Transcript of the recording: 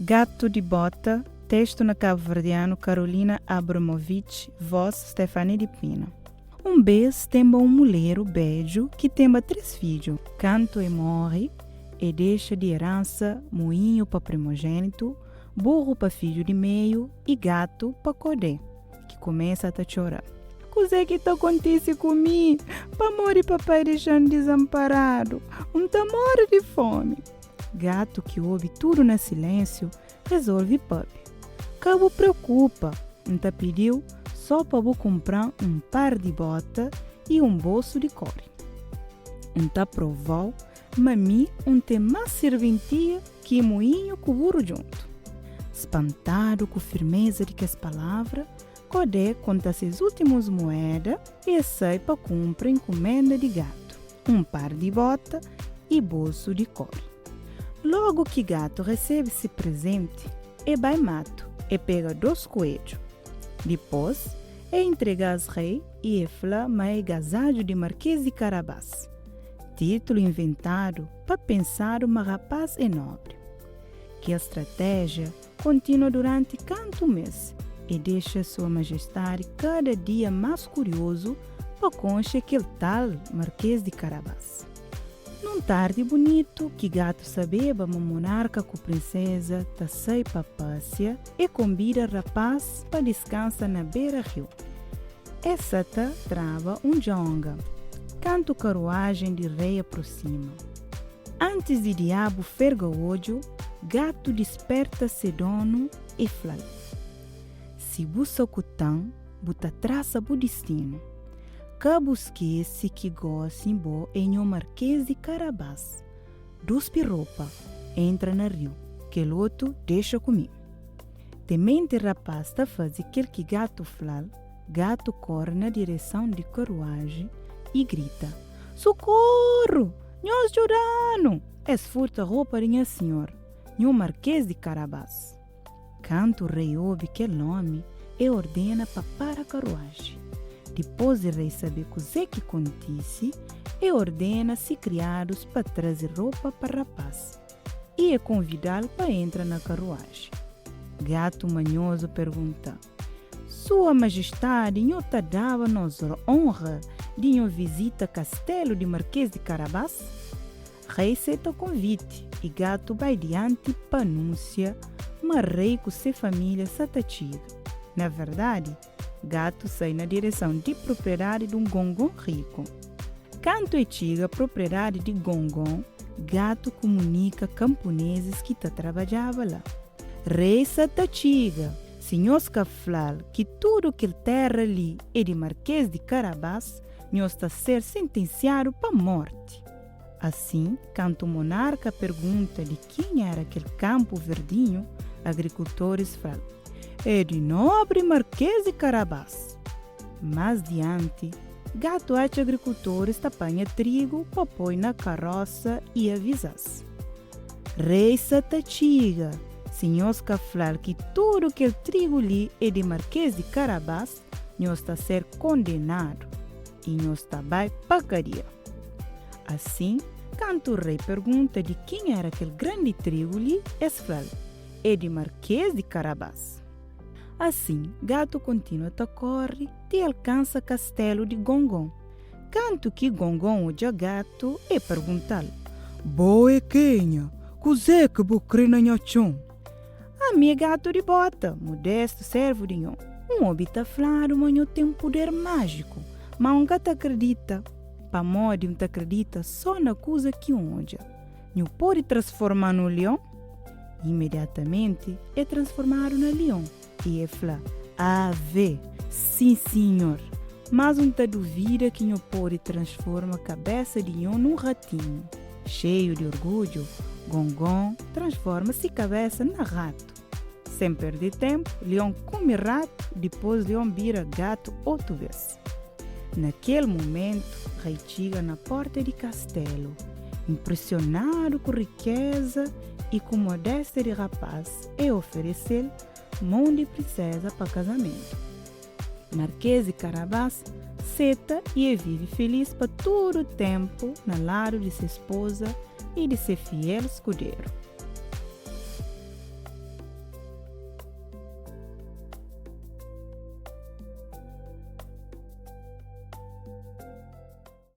Gato di Bota, testu na kabuverdianu, Carolina Abramovic, vós, Stephanie di Pina. Un bês tenba un muleru bedju ki tenba três fidju. Kantu e móre, e dexa di eransa muinhu pa primojénitu, burru pa fidju di meiu i gatu pa kodé, ki kumesa ta txora. Kuzê ki ta kontise ku mi? Pamodi papai dexa-m dizanparadu? N ta móre di fómi! Gatu ki obi tudu na silénsiu, rezolve pâpia. Ka bu preokupa, N ta pidi-u sô pa bu kunpra-m un par di bóta i un bolsu di kóre. N ta prova-u ma mi N ten más sirventia ki muinhu ku buru djuntu. Spantadu ku firmeza di kes palavra, Kodé konta ses últimus muéda i es sai pa kunpra inkumenda di gatu, un par di bóta i bolsu di kóre. Lógu ki gatu resebe se prezenti, e bai matu, e pega dôs kuedju. Dipôs, e intrega-s rei i e fla ma é gazadju di Markês di Karabás. Títulu inventadu pa pensadu ma rapás é nóbri. Kel stratéjia kontinua duranti kantu mês e dexa Sua Majestadi kada dia más kuriozu pa konxe kel tal Markês di Karabás. Nun tardi bunitu ki gatu sabeba ma monarka ku prinséza ta sai pa pasia, e konbida rapás pa diskansa na bera riu. E sa ta traba un djonga kantu karuajen di rei aprosima. Antis di diabu ferga odju, gatu disperta se donu i fla-l, Si bu sakuta-m, bu ta trasa bu distinu. Ka bu skese ki gósi bo é nho Markês di Karabás. Duspi ropa, entra na riu, kel otu dexa ku mi. Tementi rapás ta faze kel ki gatu fla-l, gatu kóre na direson di karuaji i grita, Sokoru! Nhos djuda-nu! Es furta ropa di nha sinhor, nho Markês di Karabás. Kantu rei obi kel nómi, e ordena pa para karuaji. Dipôs di rei sabe kuzê ki kontise, e ordena se kriadus pa traze ropa pa rapás i e konvida-l pa entra na karuaji. Gatu manhozu pergunta, Sua Majestadi, nho ta daba nos onra di nho vizita kastelu di Markês di Karabás? Rei seta konviti i gatu bai dianti pa anúnsia ma rei ku se família sa ta txiga. Na verdadi, gatu sai na direson di propriedadi di un gongon riku. Kantu e txiga propriedadi di gongon, gatu kumunika kanpunezis ki ta trabadjaba la, Rei sa ta txiga! Si nhos ka fla-l ki tudu kel téra li é di Markês di Karabás, nhos ta ser sentensiadu pa mórti. Asin, kantu monarka pergunta di kenha éra kel kanpu verdinhu, agrikultoris fla-l, É di nobri Markês di Karabás. Más dianti, gatu atxa agrikultoris ta panha trigu pa poi na karósa i aviza-s, Rei sa ta txiga! Si nhos ka fla-l ki tudu kel trigu li é di Markês di Karabás, nhos ta ser kondenadu i nhos ta bai pa kadia. Asin, kantu rei pergunta di ken éra kel grandi trigu li, es fla-l, É di Markês di Karabás. Asin, gatu kontinua ta kóre ti alkansa kastélu di Gongon. Kantu ki Gongon odja gatu, e pergunta-l, Bo é kenha? Kuzê ki bu krê na nha txon? Ami é gatu di bóta, mudestu sérvu di nho. N obi ta fladu ma nho ten puder májiku, má N ka ta kridita. Pamodi N ta kridita sô na kuza ki N odja. Nhu pode transforma-m nun lion? Imediatamenti e transformadu na lion i e fla, Ave! Sin, sinhor! Mas N ta duvida ki nhu pode transforma kabésa di nho nun ratinhu. Xeiu di orgudju, Gongon transforma si kabésa na ratu. Sen perde ténpu, lion kume ratu, dipôs lion bira gatu otu bês. Na kel mumentu, rei txiga na pórta di kastélu. Npresionadu ku rikéza i ku modéstia di rapás, e oferese-l mon di prinséza pa kazamentu. Markês di Karabás seta i e vive filís pa tudu ténpu na ladu di se spoza i di se fiel skuderu.